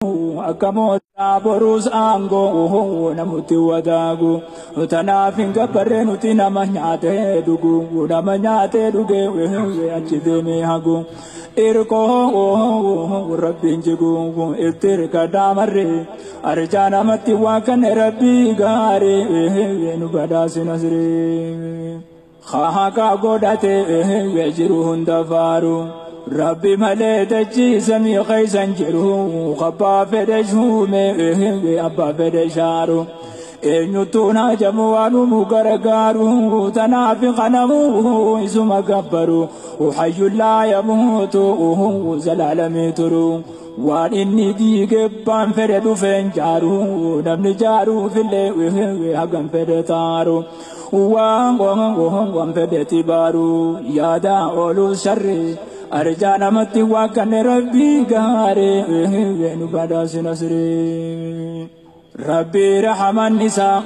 Akka mootaa boruus aangoo namutti wadaagu tanaaf hin gabbarree nuti nama nyaatee dhugu nama nyaatee dhugee achi deemee hagu irkoo rabbiin jigu itti hirkadhaa marree arjaa namatti waa kanne rabbii gaarii nu badhaasi nasrii. Haqa godhatee jiru hunda faaru. Rabbi malee dachii samii keeysan jiru abbaa fedhe shuume abbaa fedhe shaaru. Eenyutu naajamu waan uumu gargaaru tanaaf qanamu isuma gabbaru hayyuun laa yamuutu zalaalamii turu. Waan inni diige baan fedhe dhufeen jaaru namni jaaruufillee hagam fedhe taaru. Waan fedhe tibaaru yaada ooluu sharri. Arjaa namatti waa kanne rabbii gaarii nu badhaasi nasrii. Rabbi rahaman isaa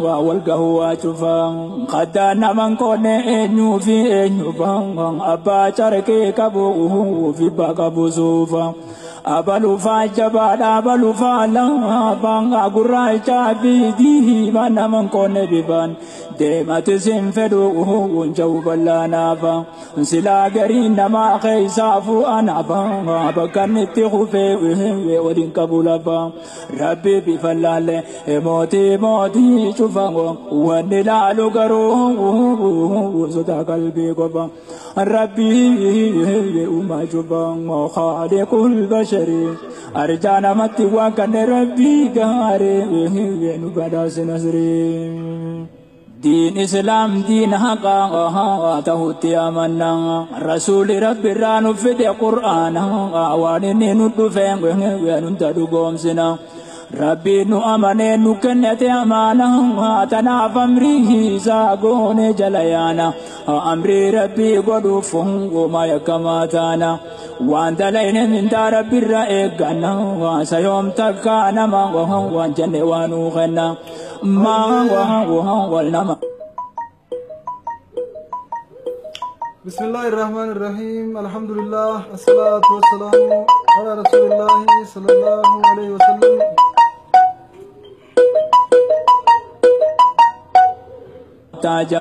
waa wal gahu waa cufa qaddaan naman qoonne eenyuu fi eenyufa abbaa carqee qabu fi abbaa qabu suufa. Abalufaa jabaadha abalufaa laafaa gurraachaa fi diimaa naman qoonne bifaan deemati sin fedhu hunja'u bal'aanaafa silaa gariin namaa keessaafuu anaafa bakka inni itti kufee waliin qabu lafa rabbi bifa laalle mootii mootii cufa wanni laalu garuu sodaa qalbii qofa rabbi uumaa cufa khaaliqul bashari arjaa namatti waa kanne rabbii gaarii nu badhaasi nasrii. Diin Islaam diin haqaa tahutti amanna rasuuli rabbi irraa nu fide qur'aana waan inni nu dhufe hunda dhugoomsina. Rabbi nu amanee nu kennete amaana tanaaf amrii isaa goone jala yaana amrii rabbii godhuuf homaa yakkamaa taana waan dalayne mindaa rabbi irra eegganna sayoom takkaa nama waan jenne waan nuu kenna maa wal nama. بسم الله الرحمن الرحيم الحمد لله الصلاة والسلام على رسول الله صلى الله عليه وسلم. Taja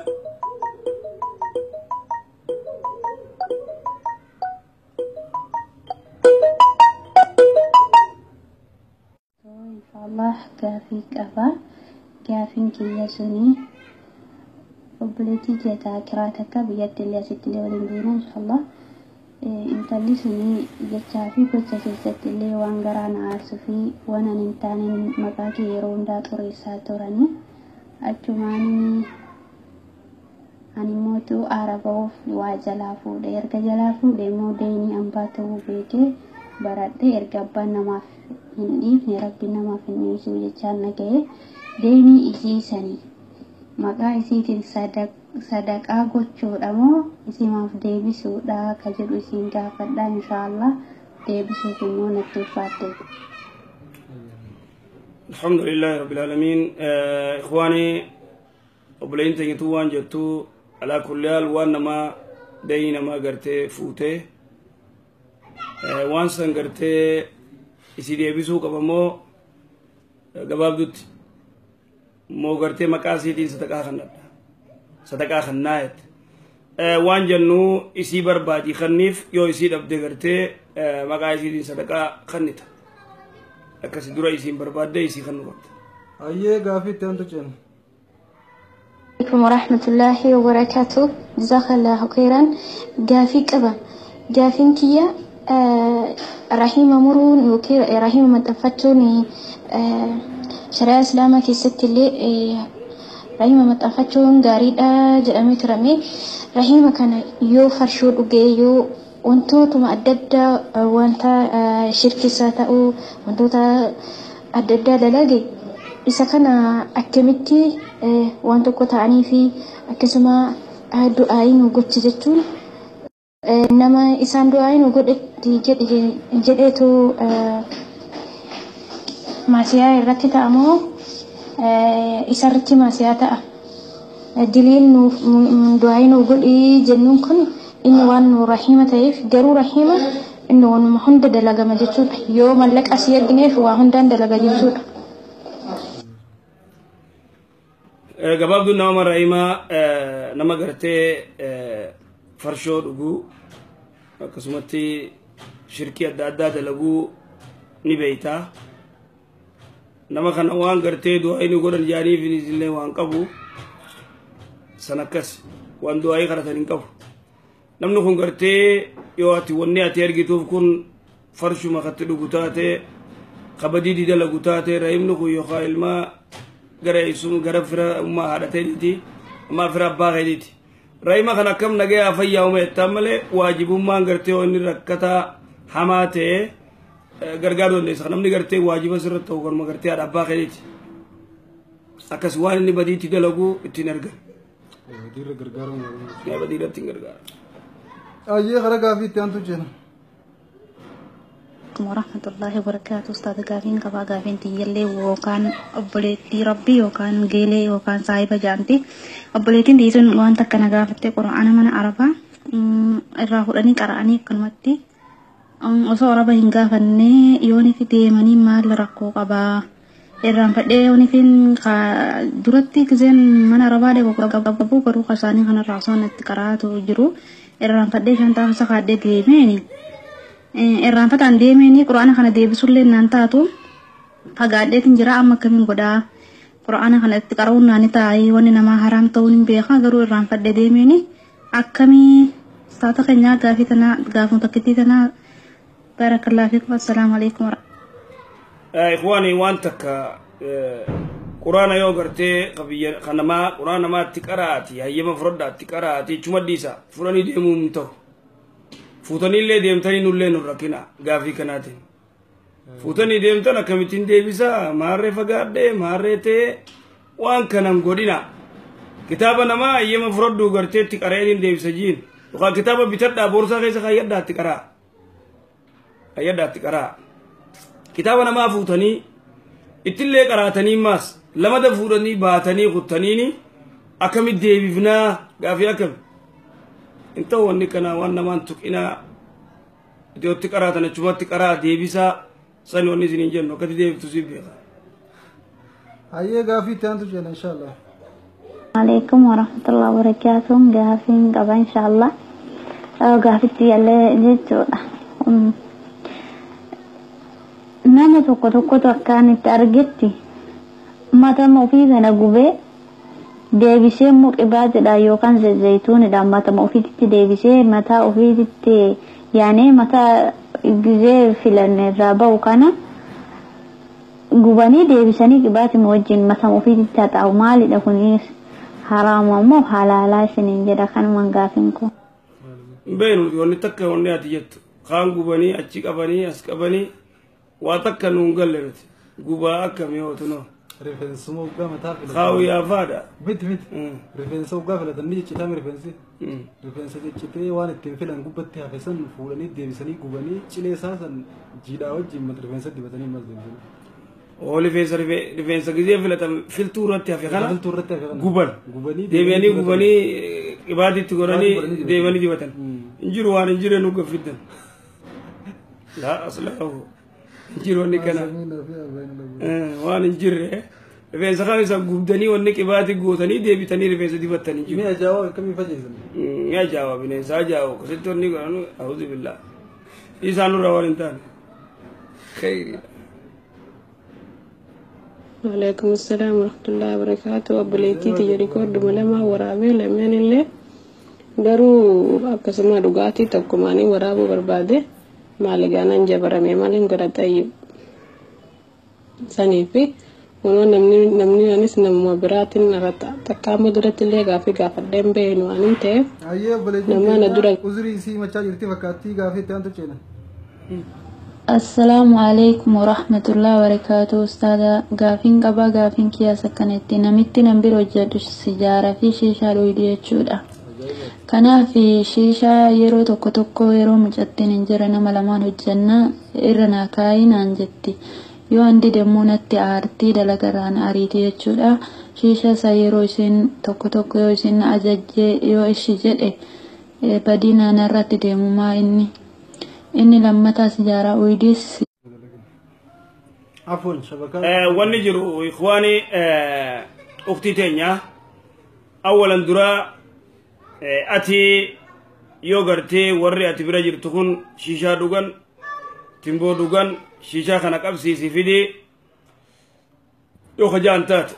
Inshallah gaafii qaba. Gaafiin kiyya suni obboleettii jeetaa kiraa takka biyyatti illee asitti illee waliin beena inshallah. Intalli suni jechaa fi gocha keessatti illee waan garaa na aarsuu fi waan ani hin taane maqaa kee yeroo hundaa xureessaa turani. Achumaan ani mootu aara ba'uuf waa jalaa fuudhe. Erga jalaa fuudhe immoo deenii hambaa ta'uu beekee baradhe erga abbaan namaaf hin dhiifne rabbi namaaf hin dhiisu jechaan dhaga'e deenii isii sanii maqaa isiitiin sadaqaa gochuudha moo isimaaf deebisuudha ka jedhu isiin gaafadha inshaallah deebisuuf immoo natti ulfaatte. الحمد لله رب العالمين. إخواني وبلين تنتو وان جتو على كل حال وان ما دين ما قرتي فوتي وان سن قرتي إسي ديبسو قبمو قباب دوت مو قرتي مكاسيتين صدقاء خنب صدقاء خنايت وان جنو إسي بربادي خنيف يو إسي دبدي قرتي مكاسيتين صدقاء خنيتا akkasi dura isiin barbaadde isii kan nu qabda. Ayyee gaafii itti aantu ceena. عليكم ورحمة الله وبركاته. جزاك الله خيرا. gaafii qaba. Gaafiin kiyya rahima muruun yookiin rahima maxxanfachuun shari'aa islaamaa keessatti illee rahima maxxanfachuun gaariidha jedhamee turame. Rahima kana yoo farshoo dhugee yoo wantootuma adda addaa wanta shirkisaa ta'uu wantoota adda addaa dalage isa kana akkamitti waan tokko ta'anii fi akkasuma du'aayi nu gochi jechuun nama isaan du'aayi nu godhetti jedheetu maasiyaa irratti ta'a moo isarratti maasiyaa ta'a. Diliin nuuf du'aayi nu godhi jennuun kun inni waan nu rahima ta'eef garuu rahima Inni waanuma hunda dalagama jechuudha. Yoo mallaqa asii ergineef waa hundaan dalaga jechuudha. Gabaabduun nama raa'imaa nama gartee farshoo dhuguu akkasumatti shirkii adda addaa dalaguu ni beeytaa. Nama kana waan gartee du'aa inni godhan jaaniif illee waan qabu san akkas waan du'aa kadhatan hin qabu. Namni kun gartee yoo ati wanni ati argituuf kun farshuma katti dhugu taate kabadii dalagu taate raa'imni kun yookaan ilmaa gara isum gara fira ummaa haadhateeti ammaa fira abbaa keetiiti. Raa'ima kan akkam nagayaa fayyaa uume jettaan malee waajibummaan gartee yoo inni rakkataa hamaa ta'e gargaaruu dandeessa. Namni gartee waajiba sirratti ta'u kanuma gartee haadha abbaa keetiiti. Akkas waan inni badiitti dalagu ittiin argan. Badiirra gargaaramu. Badii irratti hin gargaara. Ayyee karaa gaafii itti aantu jenna. Warahmatullahi wabarakatuh. Ustaad gaafiin qabaa gaafiin tiyyallee yookaan obboleettii rabbii yookaan geelee yookaan saahiba jaamti. Obboleettiin dhiisuun wanta akkana gaafattee qura'aana mana arabaa irraa fudhanii qara'anii akkanumatti osoo araba hin gaafanne yooniif deemanii maal rakkoo qabaa. Irraanfadhee yooniifin duratti giseen mana arabaa deemu qabu garuu qasaanii kanarraa osoo itti qaraatu jiru. Irraanfadhee shantaa isa kaadhee deemeeni. Irraanfataan deemeeni quraana kana deebisullee naan taatu fagaadheetiin jira amma akkamiin godhaa quraana kana itti qara'uun naani taa'ee wanni namaa haraam ta'uun hin beekaa garuu irraanfadhee deemeeni akkamii saata keenyaa gaafii tanaa gaafuma takkittii tanaa barakallahu fiikum assalaamu alaikum. Ikhwaani waan takka quraana yoo gartee qabiyya kanamaa quraana namaatti qaraati hayyama fudhadhaatti qaraati chuma dhiisa fudhanii deemuu hin ta'u. Fuutanii deemtanii nullee nu rakkina gaafii kanaatiin. Fuutanii deemtan akkamittiin deebisaa maarree fagaadhee maarree ta'ee waan kanan godhina. Kitaaba namaa hayyama fudhadhuu garteetti qara'ee deebisa jiin. Yookaan kitaaba bitadhaa boorsaa keessa kaayyadhaatti qaraa. Kaayyadhaatti qaraa. Kitaaba namaa fuutanii ittillee qaraatanii maas lamada fuudhanii baatanii kuttaniini akkamitti deebifnaa gaafii akkami. Inta wanni kana waan namaan tuqinaa iddootti qaraatan achumatti qaraa deebisaa sani wanni isin hin jennu akkatti deebiftu siif beeka. Hayyee gaafii itti aantu jenna inshaallah. Alaikum warahmatullahi wabarakatuh. Gaafiin qaba inshaallah. Gaafitti yaallee jechuudha. Nama tokko tokkotu akkaan itti argetti matama ofii kana gubee deebisee immoo qibaatidhaan yookaan zayituunidhaan matama ofiitti deebisee mataa ofiitti yaanee mataa gizee filan irraa ba'u kana gubanii deebisanii qibaatima wajjin matama ofiitti haxaa'u maalidha kunis haraama moo halaalaa isiniin jedha kanumaan gaafiin kun. Beenu wanni takka wanni ati jettu kaan gubanii achi qabanii as qabanii waa takka nuun galle nuti gubaa akkamii hootu noo. Rifeensuma waggaa mataa filatan. Kaawuyyaa faadha. Miti miti. Rifeensa waggaa filatan ni ciccitame rifeensi. Rifeensa ciccitee waan ittiin filan gubbatti hafe san fuudhanii deebisanii gubanii cilee isaa san jiidhaa wajjin rifeensa dibatanii mas deebisanii. Oo rifeensa rifeensa gizee filatan filtuu irratti hafe kana. Filtuu irratti hafe kana. Guban. Gubanii deebi'anii gubanii qibaatitti godhanii deebanii dibatan. Hin jiru waan hin jirre nu gaffiddan. Laa aslahu. Hin jiru wanni kana. Waan hin jirre rifeensa kan isa gubdanii wanni qibaatii gootanii deebitanii rifeensa dibattanii jiru. Mi'a ajaa'ibaa akkamii fayyadaman? Mi'a ajaa'ibaa bineensa ajaa'ibaa akkasitti wanni godhanu a'uudhu billaa. Isaan nurraa waan hin taane. Khayriidha. Waalaikum assalam warahmatullahi wabarakatuh. Obboleettii tiyya rikoorduma lama waraabee lameen illee garuu akkasuma dhugaatii tokkumaanii waraabuu barbaade maali gaanaan jabarame maaliin godha xayyib. Sanii fi kunoo namni anis namuma biraatiin irratti takkaammoo duratti illee gaafii gaafadhee hin beeknu waan hin ta'eef. Ayyee obboleettiin Nama na dura uzurii isii machaa jirti fakkaattii gaafii itti aantu ceena. Assalaamu alaikum warahmatullahi wabarakatuh. Ustaada gaafiin qabaa gaafiin kiyyaas akkanatti namitti nan bira hojjedhu sijaaraa fi shiishaa dhugdi jechuudha. Kanaaf shiishaa yeroo tokko tokko yeroo mucattiin hin jira nama lamaan hojjenna irra naa kaayi naan jetti. Yoo andi deemuu natti aartii dalagarraan ariiti jechuudha. Shiishaa isaa yeroo isheen tokko tokko yoo isheen ajajjee yoo ishi jedhe badii naannarratti deemumaa inni. Inni lammataa sijaaraa uyidees. Afwan shabakaa. Wanni jiru ikhwaani, uktii teenya, awwalan dura ati yoo gartee warri ati bira jirtu kun shiishaa dhugan, timboo dhugan, shiishaa kana qabsiisi fidii yoo kajaan taate,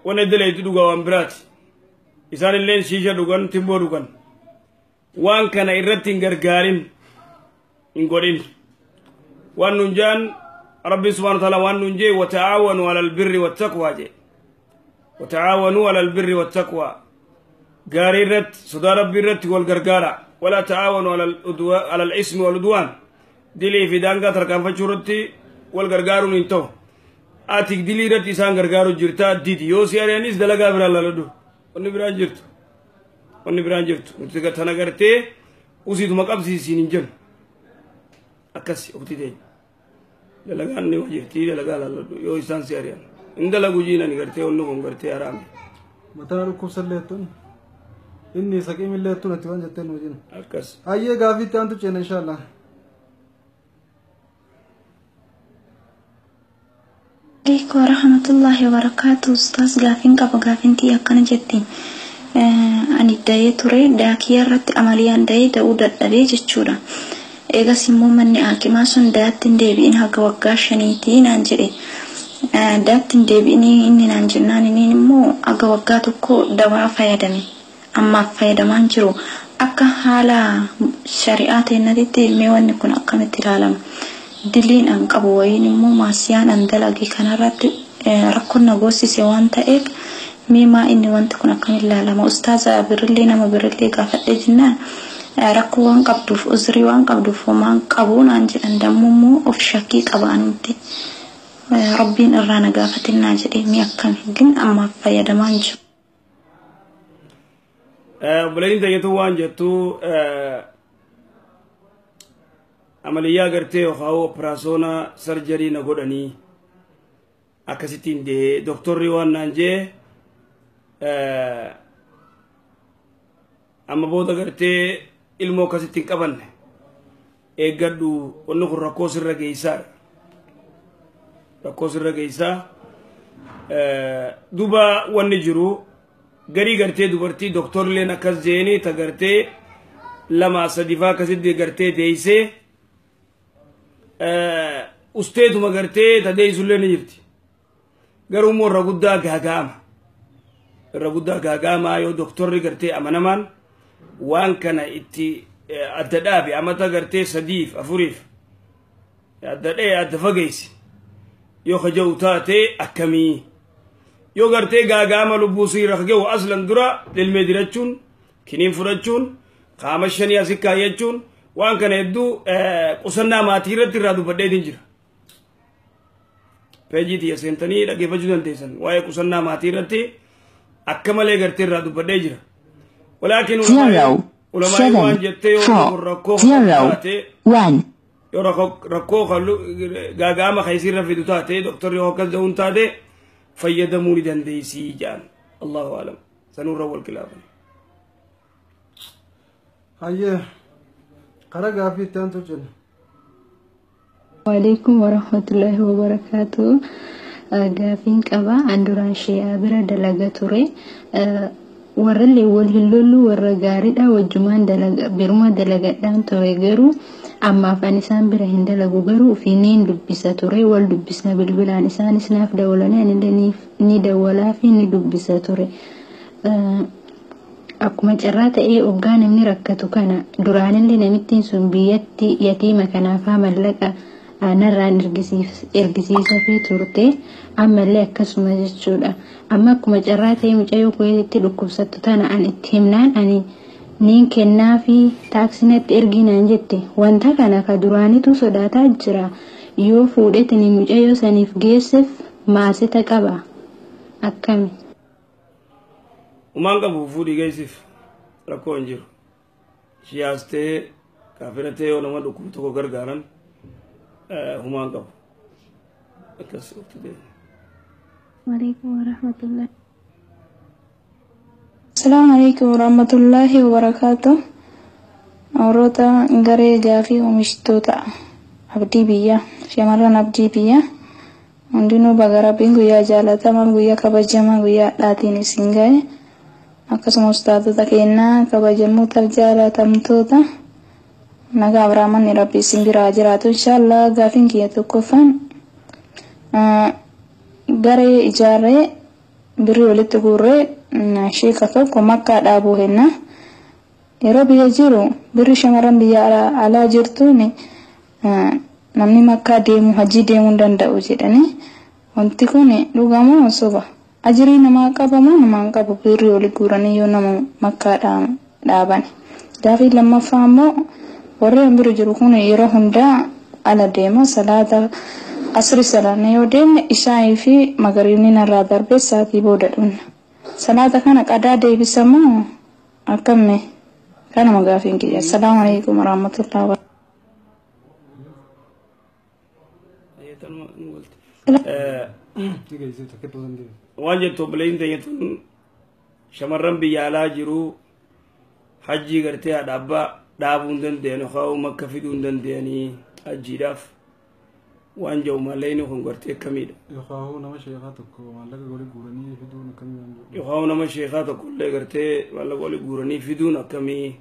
wanni daleetu dhugaa waan biraati. Isaan illeen shiisha dhugan, timboo dhugan, waan kana irratti hin gargaarin, hin godhin. Waan nun jaan Rabbi subhanahu wa ta'ala, waan nun jee وتعاونوا على البر والتقوى jee. وتعاونوا على البر والتقوى, gaarii irratti, sodaa Rabbii irratti wal gargaara. ولا تعاونوا على الإثم والعدوان, dilii fi daangaa tarkaanfachuu irratti wal gargaaruun hin ta'u. Ati dilii irratti isaan gargaaru jirtaa, didi. Yoo si ari'anis dalagaa biraan laladhu. Wanni biraan jirtu, wanni biraan jirtu, nuti tana gartee usiituma qabsiisiin hin jennu. Akkas ukti teenya, dalagaan ni jirti, dalagaa laladhu. Yoo isaan si ari'an hin dalagu jiinani gartee wanni kun gartee haraami. Mataa dhukkubsallee tun inni saqiimillee tun ati waan jetteen wajjin. Akkas. Hayyee, gaafiitti aantu ceena inshallah. Alaikum warahmatullahi wabarakatuh. Ustaaz, gaafiin qaba. Gaafintii akkana jetti. Ani da'ee ture, daakii irratti amaliyaan da'ee da'uu dadhabee jechuudha. Eegas immoo manni haakimaa sun daatti hin deebi'in haga waggaa 5tii naan jedhe. Daatti hin deebi'in inni naan jennaan, inni immoo haga waggaa 1 dawaa fayyadame. Ammaaf fayyadamaan jiru. Akka haala shari'aa ta'e mee wanni kun akkamitti ilaalama? Diliin an qabu wayiin immoo maasiyaan an dalage kanarratti rakkoon na goosise waan ta'eef, mee maa inni wanti kun akkamiin ilaalama? Ustaaza birillee, nama birillee gaafadhe jennaan, rakkoo waan qabduuf, uzrii waan qabduuf homaan qabu naan jedhan. Dammoo immoo of shakkii qaba anutti. Rabbiin irraa na gaafatinnaa jedhee, mee akkami gin ammaaf fayyadamaa hin jiru. Obboleettiin tayyatu waan jettu, amaliyyaa gartee yookaan operaasyoona surgery na godhanii akkasittiin dee, doktorri waan naan jee amma booda gartee ilmoo akkasitti hin qabanne eeggadhu, wanni kun rakkoo sirra geessaadha. Rakkoo sirra geessaa. Duuba wanni jiru garii gartee dubartii doktorleen akkas jeeni ta gartee lama sadifaa akkasitti gartee teeysee usteetuma gartee ta deeysullee ni jirti. Garuu immoo irra guddaa gaaga'ama. Irra guddaa gaaga'ama yoo doktorri gartee amanamaan waan kana itti adda dhaabe, amata gartee sadiif afuriif adda dhee adda fageessi yoo kaja'u taate akkamii? Yoo gartee gaaga'ama lubbuu siirra kaga'u, aslan dura lilmee dirachuun, kiniin fudhachuun, qaama shanii asi kaayyachuun, waan kana hedduu qusannaa maatii irratti irraa dubbadheetiin jira. Peejii tiyya seentanii dhaggeeffachuu dandeessan, waa'ee qusannaa maatii irratti akka malee gartee irraa dubbadhee jira. Walaakin ulamaa'ii waan jettee, yoo rakkoo taate, yoo rakkoo gaaga'ama keessiirra fidu taate, doktorri yoo akkas da'uun taate fayyadamuu ni dandeessii jedhan. Allahu alam, sanuurra wal khilaafan. Hayyee, karaa gaaffii itti aantu jenna. Waalaikum warahmatullahi wabarakatuh. Gaafiin qaba. An duraan shi'aa bira dalaga ture. Warrallee wal hin lollu, warra gaariidha, wajjumaan dalaga biruma dalagadhaan ture, garuu ammaaf ani isaan bira hin dalagu, garuu ofii niin dubbisa ture, wal dubbisna bilbilaan, isaanis naaf dawwalanii anillee ni dawwalaa fi ni dubbisa ture. Akkuma carraa ta'ee hoggaa namni rakkatu kana duraanillee namittiin sun biyyatti yatiima kanaafaa mallaqa narraan ergisiisa fi turte, ammallee akkasuma jechuudha. Amma akkuma carraa ta'ee mucayyoo kuweetitti dhukkubsattu tana an itti himnaan, ani niin kennaa fi taaksii natti erginaan jette. Wanta kana ka duraanitu sodaataa jira. Yoo fuudhetini mucayyoo saniif geesseef maasita qaba. Akkami? Umaan qabu, fuudhii geessiif, rakkoo hin jiru. Shiyaastee kaafiratee yoo nama dhukkubu tokko gargaaran humaan qabu. Akkas of deema. Waalaikum warahmatullahi. Assalamu alaikum warahmatullahi wabarakatuh. Warroota garee gaafii oomishtoota abdii biyyaa shamarran abdii biyyaa hundinuu baga rabbiin guyyaa jaalatamaa guyyaa kabajamaa guyyaa dhaatiin isin ga'e akkasuma ustaatota keenyaa kabajamootaaf jaalatamtoota nagaa abraamanni rabbi isin biraa jiraatu inshaallah gaafiin kiyya tokkoffaan garee ijaarree birrii walitti guurree sheeka tokko makkaa dhaabuu henna. Yeroo biyya jiru birri shamarran biyya alaa jirtuun namni makkaa deemu hajii deemuu hin danda'u jedhanii wanti kun dhugamoo soba ajirii namaa qabamoo namaa hin qabu birrii wali guuranii yoo nama makkaa dhaaban. Gaafii lammaffaa immoo warri bira jiru kun yeroo hundaa ala deema salaata asri salaanna yoo deemne ishaayii fi magariibni narraa darbee sa'aatii booda dhumna. Salaata kana qadaa deebisamoo akkamii? Kanuma gaafiin kiyya. Assalaamu alaikum warahmatullahi wabarakatuh. Waan jettu obboleeyyiin teenya tun shamarran biyya alaa jiru hajjii gartee haadha abbaa dhaabuu hin dandeenye yookaan makka fiduu hin dandeenye hajjiidhaaf waan jedhu maallayni kun gartee akkamiidha. Yookaan nama sheekaa tokko maallaqa wali guuranii fiduun akkamii waan jedhu. Yookaan nama sheekaa tokko illee gartee maallaqa wali guuranii fiduun akkamii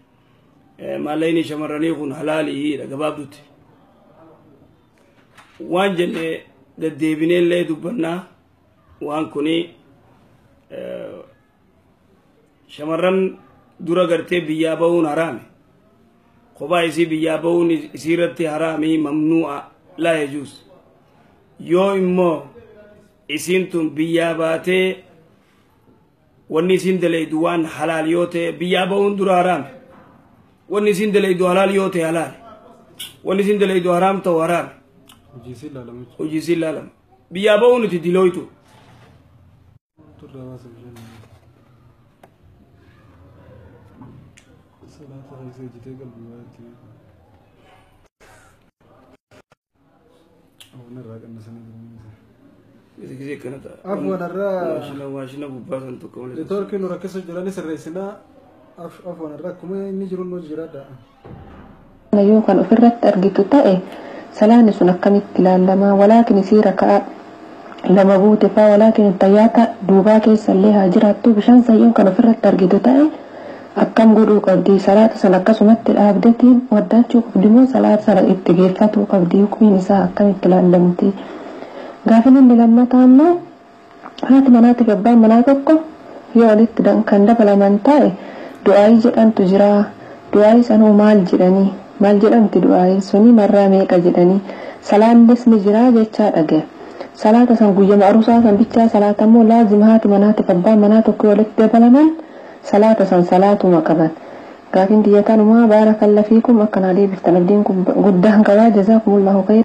maallayni shamarranii kun halaaliidha gabaabdutti. Waan jenne deddeebinee illee dubbannaa waan kuni shamarran dura gartee biyyaa bahuun haraame. Kophaa isii biyyaa bahuun isii irratti haraami mamnuu'a laa yajuus. Yoo immoo isiin tun biyyaa baatee wanni isiin dalaydu waan halaal yoo ta'e biyyaa bahuun dura haraame. Wanni isiin dalaydu halaal yoo ta'e halaal. Wanni isiin dalaydu haraam ta'u haraame. Hojii isii ilaalama. Biyyaa bahuun itti dilooytu. Salaata keessa ejjitee qalbii waatti. Afwan irraa qannasanii jiru. Gisee kana ta'a. Afwan irraa. Maashina gubbaa san tokko malee. Neetwoorkiin nu rakkisa jirani sirreessinaa. Afwan irraa akkuma inni jiru nu jiraadha. Yoo kan ofirratti argitu ta'e salaanni sun akkamitti ilaalamaa walaakin isii rakaa lama buute faa walaakin tayyaata duubaa keessa illee haa jiraattu bishaan sayyoo kan ofirratti argitu ta'e akkam godhuu qabdi salaata sana akkasumatti dhaabdetiin waddaachuu qabdi moo salaata sana itti geeffatuu qabdi hukumiin isaa akkamitti ilaalamti. Gaafin inni lammataa immoo haati manaatiif abbaan manaa tokko yoo walitti kan dabalaman ta'e du'aayii jedhantu jira du'aayii sanuu maal jedhanii maal jedhamti du'aayiin suni marraa meeqa jedhanii salaannis ni jira jechaa dhagaye. Salaata san guyyama aruusaa san bichaa salaata immoo laazima haati manaatiif abbaan manaa tokko walitti dabalaman salaata san salaatuma qaban. Gaafiin xiyyataan baarakallahu fiikum akkanaa deebiftan abdiin kun guddaan qabaa jazaakumullahu khayr.